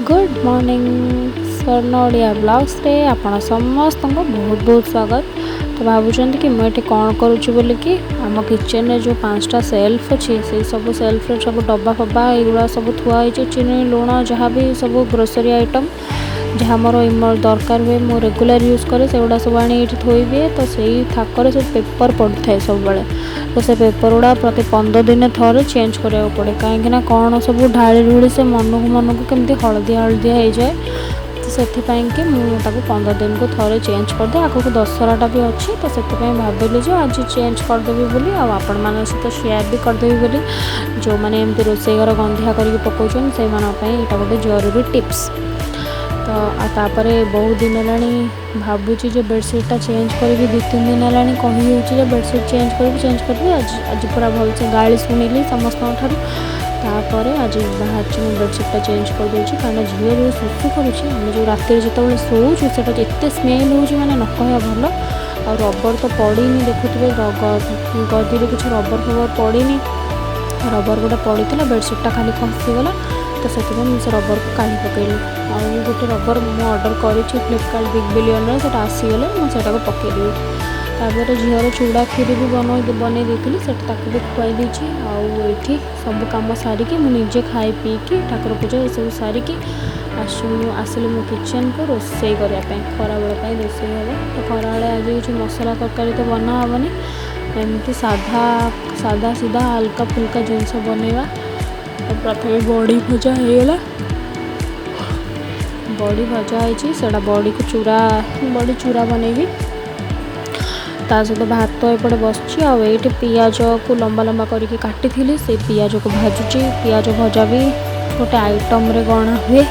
Good morning, ସ୍ୱର୍ଣ୍ଣ ଓଡ଼ିଆ ବ୍ଲଗ୍ସରେ ଆପଣ ସମସ୍ତଙ୍କୁ ବହୁତ ବହୁତ ସ୍ୱାଗତ। ତ ଭାବୁଛନ୍ତି କି ମୁଁ ଏଠି କ'ଣ କରୁଛି ବୋଲିକି? ଆମ କିଚେନରେ ଯେଉଁ ପାଞ୍ଚଟା ସେଲ୍ଫ ଅଛି, ସେଇ ସବୁ ସେଲ୍ଫରେ ସବୁ ଡବା ଫବା ଏଇଗୁଡ଼ା ସବୁ ଥୁଆ ହେଇଛି। ଚିନି, ଲୁଣ, ଯାହା ବି ସବୁ ଗ୍ରୋସରୀ ଆଇଟମ୍ ଯାହା ମୋର ଦରକାର ହୁଏ, ମୁଁ ରେଗୁଲାର ୟୁଜ୍ କରେ, ସେଗୁଡ଼ା ସବୁ ଆଣି ଏଇଠି ଥୋଇଦିଏ। ତ ସେଇ ଥାକରେ ସବୁ ପେପର୍ ପଡ଼ିଥାଏ ସବୁବେଳେ। ତ ସେ ପେପର୍ ଗୁଡ଼ା ପ୍ରତି 15 ଦିନ ଥରେ ଚେଞ୍ଜ କରିବାକୁ ପଡ଼େ, କାହିଁକିନା କ'ଣ ସବୁ ଢାଳି ଢୁଳି ସେ ମନକୁ ମନକୁ କେମିତି ହଳଦିଆ ହଳଦିଆ ହେଇଯାଏ। ତ ସେଥିପାଇଁକି ମୁଁ ତାକୁ 15 ଦିନକୁ ଥରେ ଚେଞ୍ଜ କରିଦିଏ। ଆଗକୁ ଦଶହରାଟା ବି ଅଛି, ତ ସେଥିପାଇଁ ଭାବିଲି ଯେ ଆଜି ଚେଞ୍ଜ କରିଦେବି ବୋଲି ଆଉ ଆପଣମାନଙ୍କ ସହିତ ସେୟାର ବି କରିଦେବି ବୋଲି। ଯେଉଁମାନେ ଏମିତି ରୋଷେଇ ଘର ଗନ୍ଧିଆ କରିକି ପକାଉଛନ୍ତି, ସେଇମାନଙ୍କ ପାଇଁ ଏଇଟା ଗୋଟେ ଜରୁରୀ ଟିପ୍ସ। ତ ଆଉ ତାପରେ ବହୁତ ଦିନ ହେଲାଣି ଭାବୁଛି ଯେ ବେଡ଼ସିଟ୍ଟା ଚେଞ୍ଜ କରିବି। 2-3 ଦିନ ହେଲାଣି କହି ହେଉଛି ଯେ ବେଡ଼ସିଟ୍ ଚେଞ୍ଜ କରିବି, ଚେଞ୍ଜ କରିବି। ଆଜି ଆଜି ପୁରା ଭଲସେ ଗାଳି ଶୁଣିଲି ସମସ୍ତଙ୍କ ଠାରୁ। ତାପରେ ଆଜି ବାହାରିଛି, ମୁଁ ବେଡ଼ସିଟ୍ଟା ଚେଞ୍ଜ କରିଦେଉଛି। କାରଣ ଝିଅ ଯେଉଁ ଶୁଶୁ କରୁଛି, ଆମେ ଯେଉଁ ରାତିରେ ଯେତେବେଳେ ଶୋଉଛୁ, ସେଇଟା ଏତେ ସ୍ମେଲ୍ ହେଉଛି, ମାନେ ନ କହିବା ଭଲ। ଆଉ ରବର ତ ପଡ଼ିନି, ଦେଖୁଥିବେ ଗଦିରେ କିଛି ରବର ଫବର ପଡ଼ିନି। ରବର ଗୋଟେ ପଡ଼ିଥିଲା, ବେଡ଼ସିଟ୍ଟା ଖାଲି ଖସିଗଲା। ତ ସେଥିପାଇଁ ମୁଁ ସେ ରବରକୁ କାଢ଼ି ପକାଇଲି। ଆଉ ଗୋଟେ ରବର ମୁଁ ଅର୍ଡ଼ର କରିଛି ଫ୍ଲିପକାର୍ଟ ବିଗ୍ ବିଲିୟନରେ, ସେଇଟା ଆସିଗଲେ ମୁଁ ସେଇଟାକୁ ପକାଇଦେବି। ତାପରେ ଝିଅର ଚୁଡ଼ା କ୍ଷୀରି ବି ବନେଇ ଦେଇଥିଲି, ସେଟା ତାକୁ ବି ଖୁଆଇ ଦେଇଛି। ଆଉ ଏଇଠି ସବୁ କାମ ସାରିକି, ମୁଁ ନିଜେ ଖାଇ ପିଇକି, ଠାକୁର ପୂଜା ଏସବୁ ସାରିକି ଆସି ମୁଁ ଆସିଲି ମୋ କିଚେନକୁ ରୋଷେଇ କରିବା ପାଇଁ। ଖରାବେଳ ପାଇଁ ରୋଷେଇ ହେବ। ତ ଖରାବେଳେ ଆଜି କିଛି ମସଲା ତରକାରୀ ତ ବନା ହେବନି, ଏମିତି ସାଧା ସାଧା ସିଧା ହାଲକା ଫୁଲକା ଜିନିଷ ବନେଇବା। ତ ପ୍ରଥମେ ବଡ଼ି ଭଜା ହେଇଗଲା। ବଡ଼ି ଭଜା ହେଇଛି, ସେଇଟା ବଡ଼ିକୁ ଚୁରା, ବଡ଼ି ଚୁରା ବନେଇବି। ତା ସହିତ ଭାତ ଏପଟେ ବସିଛି। ଆଉ ଏଇଠି ପିଆଜକୁ ଲମ୍ବା ଲମ୍ବା କରିକି କାଟିଥିଲି, ସେଇ ପିଆଜକୁ ଭାଜୁଛି। ପିଆଜ ଭଜା ବି ଗୋଟେ ଆଇଟମ୍ରେ ଗଣା ହୁଏ।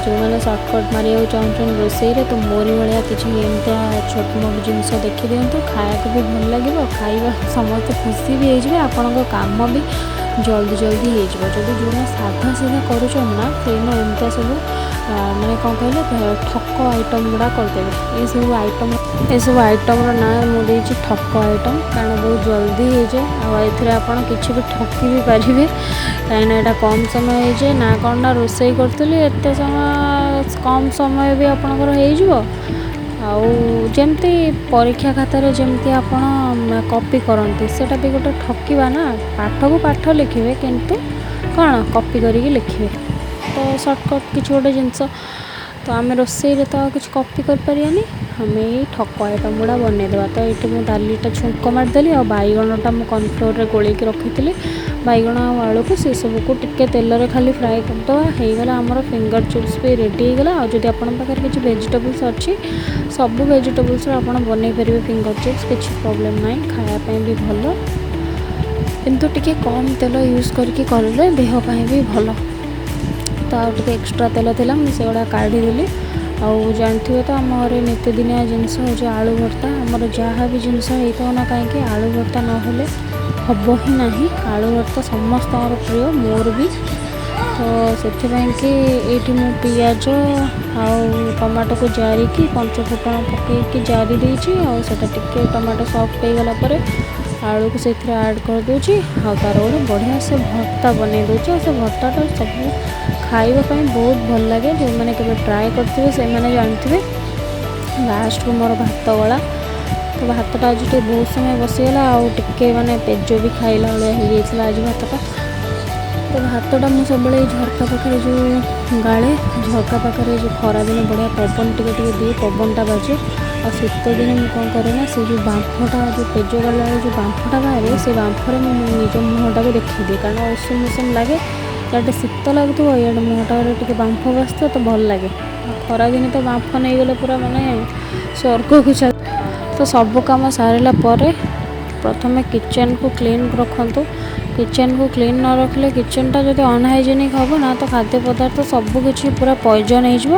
ଯେଉଁମାନେ ସର୍ଟକଟ୍ ମାରିବାକୁ ଚାହୁଁଛନ୍ତି ରୋଷେଇରେ, ତ ମୋରି ଭଳିଆ କିଛି ଏମିତିଆ ଛୋଟ ମୋଟ ଜିନିଷ ଦେଖିଦିଅନ୍ତୁ। ଖାଇବାକୁ ବି ଭଲ ଲାଗିବ, ଖାଇବା ସମସ୍ତେ ଖୁସି ବି ହେଇଯିବେ, ଆପଣଙ୍କ କାମ ବି ଜଲ୍ଦି ଜଲ୍ଦି ହେଇଯିବ। ଯଦି ଯେଉଁମାନେ ସାଧା ସିଧା କରୁଛନ୍ତି ନା, ସେଇଦିନ ଏମିତିଆ ସବୁ ମାନେ କ'ଣ କହିଲେ, ଠକ ଆଇଟମ୍ ଗୁଡ଼ା କରିଦେବେ। ଏସବୁ ଆଇଟମ୍ର ନାଁ ମୁଁ ଦେଇଛି ଠକ ଆଇଟମ୍, କାରଣ ବହୁତ ଜଲ୍ଦି ହେଇଯାଏ ଆଉ ଏଥିରେ ଆପଣ କିଛି ବି ଠକି ବି ପାରିବେ, କାହିଁକିନା ଏଇଟା କମ୍ ସମୟ ହେଇଯାଏ। ନା କ'ଣ ନା ରୋଷେଇ କରୁଥିଲି ଏତେ ସମୟ, କମ୍ ସମୟ ବି ଆପଣଙ୍କର ହେଇଯିବ। ଆଉ ଯେମିତି ପରୀକ୍ଷା ଖାତାରେ ଯେମିତି ଆପଣ କପି କରନ୍ତି, ସେଇଟା ବି ଗୋଟେ ଠକିବା ନା। ପାଠକୁ ପାଠ ଲେଖିବେ, କିନ୍ତୁ କ'ଣ କପି କରିକି ଲେଖିବେ। ତ ସର୍ଟକଟ୍ କିଛି ଗୋଟେ ଜିନିଷ। ତ ଆମେ ରୋଷେଇରେ ତ ଆଉ କିଛି କପି କରିପାରିବାନି, ଆମେ ଏଇ ଠକ ଆଇଟମ୍ ଗୁଡ଼ା ବନେଇଦେବା। ତ ଏଇଠି ମୁଁ ଡାଲିଟା ଛୁଙ୍କ ମାରିଦେଲି ଆଉ ବାଇଗଣଟା ମୁଁ କର୍ଣ୍ଣଫ୍ଲୋରରେ ଗୋଳେଇକି ରଖିଥିଲି, ବାଇଗଣ ଆଉ ଆଳୁକୁ, ସେସବୁକୁ ଟିକେ ତେଲରେ ଖାଲି ଫ୍ରାଏ କରିଦେବା। ହେଇଗଲା, ଆମର ଫିଙ୍ଗର ଚିପ୍ସ ବି ରେଡ଼ି ହେଇଗଲା। ଆଉ ଯଦି ଆପଣଙ୍କ ପାଖରେ କିଛି ଭେଜିଟେବୁଲ୍ସ ଅଛି, ସବୁ ଭେଜିଟେବୁଲ୍ସର ଆପଣ ବନେଇ ପାରିବେ ଫିଙ୍ଗର ଚିପ୍ସ, କିଛି ପ୍ରୋବ୍ଲେମ୍ ନାହିଁ। ଖାଇବା ପାଇଁ ବି ଭଲ, କିନ୍ତୁ ଟିକେ କମ୍ ତେଲ ୟୁଜ୍ କରିକି କଲେ ଦେହ ପାଇଁ ବି ଭଲ। ତ ଆଉ ଟିକେ ଏକ୍ସଟ୍ରା ତେଲ ଥିଲା, ମୁଁ ସେଗୁଡ଼ା କାଢ଼ିଦେଲି। ଆଉ ଜାଣିଥିବେ ତ, ଆମ ଘରେ ନିତିଦିନିଆ ଜିନିଷ ହେଉଛି ଆଳୁ ଭର୍ତ୍ତା। ଆମର ଯାହା ବି ଜିନିଷ ହେଇଥାଉ ନା କାହିଁକି, ଆଳୁ ଭର୍ତ୍ତା ନହେଲେ ହେବ ହିଁ ନାହିଁ। ଆଳୁ ଭର୍ତ୍ତା ସମସ୍ତଙ୍କର ପ୍ରିୟ, ମୋର ବି। ତ ସେଥିପାଇଁକି ଏଇଠି ମୁଁ ପିଆଜ ଆଉ ଟମାଟୋକୁ ଜାରିକି, ପଞ୍ଚ ଫୁଟଣ ପକାଇକି ଜାରି ଦେଇଛି। ଆଉ ସେଇଟା ଟିକେ ଟମାଟୋ ସଫ୍ଟ ହେଇଗଲା ପରେ ଆଳୁକୁ ସେଥିରେ ଆଡ଼୍ କରିଦେଉଛି ଆଉ ତା'ର ଗୋଟେ ବଢ଼ିଆ ସେ ଭର୍ତ୍ତା ବନେଇ ଦେଉଛି। ଆଉ ସେ ଭର୍ତ୍ତାଟା ସବୁ ଖାଇବା ପାଇଁ ବହୁତ ଭଲ ଲାଗେ। ଯେଉଁମାନେ କେବେ ଟ୍ରାଏ କରିଥିବେ, ସେମାନେ ଜାଣିଥିବେ। ଲାଷ୍ଟକୁ ମୋର ଭାତ ଗଳା। ତ ଭାତଟା ଆଜି ଟିକେ ବହୁତ ସମୟ ବସିଗଲା ଆଉ ଟିକେ ମାନେ ପେଜ ବି ଖାଇଲା ଭଳିଆ ହେଇଯାଇଥିଲା ଆଜି ଭାତଟା। ତ ଭାତଟା ମୁଁ ସବୁବେଳେ ଏଇ ଝରକା ପାଖରେ ଯେଉଁ ଗାଳେ, ଝରକା ପାଖରେ ଯେଉଁ ଖରାଦିନେ ବଢ଼ିଆ ପବନ ଟିକେ ଟିକେ ଦିଏ, ପବନଟା ବାଜେ। ଆଉ ଶୀତ ଦିନେ ମୁଁ କ'ଣ କରେ ନା, ସେ ଯେଉଁ ବାମ୍ଫଟା, ଯେଉଁ ପେଜ ଗାଳିଲା ବେଳେ ଯେଉଁ ବାମ୍ଫଟା ବାହାରେ, ସେ ବାମ୍ଫରେ ମୁଁ ନିଜ ମୁହଁଟାକୁ ଦେଖିଦିଏ, କାରଣ ଉଷୁମ ଉଷୁମ ଲାଗେ। ଇଆଡ଼େ ଶୀତ ଲାଗୁଥିବ, ଇଆଡ଼େ ମୁହଁଟାରେ ଟିକେ ବାମ୍ଫ ବାଜୁଥିବ, ତ ଭଲ ଲାଗେ। ଆଉ ଖରାଦିନେ ତ ବାମ୍ଫ ନେଇଗଲେ ପୁରା ମାନେ ସ୍ୱର୍ଗକୁ ଚାଲ। ତ ସବୁ କାମ ସାରିଲା ପରେ ପ୍ରଥମେ କିଚେନକୁ କ୍ଲିନ୍ ରଖନ୍ତୁ। କିଚେନକୁ କ୍ଲିନ୍ ନ ରଖିଲେ, କିଚେନଟା ଯଦି ଅନହାଇଜେନିକ୍ ହେବ ନା, ତ ଖାଦ୍ୟ ପଦାର୍ଥ ସବୁ କିଛି ପୁରା ପଏଜନ୍ ହେଇଯିବ।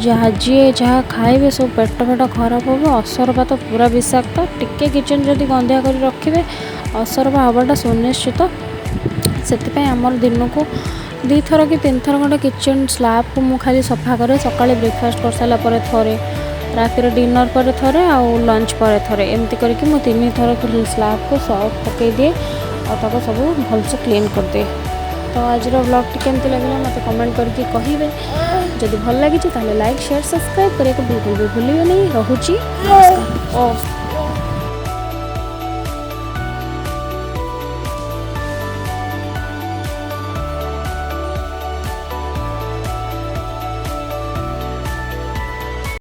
ଯାହା ଯିଏ ଯାହା ଖାଇବେ, ସବୁ ପେଟ ଫେଟ ଖରାପ ହେବ। ଅସରପା ତ ପୁରା ବିଷାକ୍ତ। ଟିକେ କିଚେନ୍ ଯଦି ଗନ୍ଧିଆ କରି ରଖିବେ, ଅସରପା ହେବାଟା ସୁନିଶ୍ଚିତ। ସେଥିପାଇଁ ଆମର ଦିନକୁ ଦୁଇଥର କି ତିନିଥର ଖଣ୍ଡେ କିଚେନ୍ ସ୍ଲାବ୍କୁ ମୁଁ ଖାଲି ସଫା କରେ। ସକାଳେ ବ୍ରେକଫାଷ୍ଟ କରିସାରିଲା ପରେ ଥରେ, ରାତିରେ ଡିନର୍ ପରେ ଥରେ ଆଉ ଲଞ୍ଚ ପରେ ଥରେ। ଏମିତି କରିକି ମୁଁ ତିନି ଥର ସ୍ଲାବ୍କୁ ସର୍ଫ ପକାଇ ଦିଏ ଆଉ ତାକୁ ସବୁ ଭଲସେ କ୍ଲିନ୍ କରିଦିଏ। ତ ଆଜିର ବ୍ଲଗ୍ଟି କେମିତି ଲାଗିଲା, ମୋତେ କମେଣ୍ଟ କରିକି କହିବେ। ଯଦି ଭଲ ଲାଗିଛି, ତାହେଲେ ଲାଇକ୍, ସେୟାର, ସବସ୍କ୍ରାଇବ୍ କରିବାକୁ ବିଲକୁଲ ବି ଭୁଲିବେନି। ରହୁଛି, ନମସ୍କାର। ଓ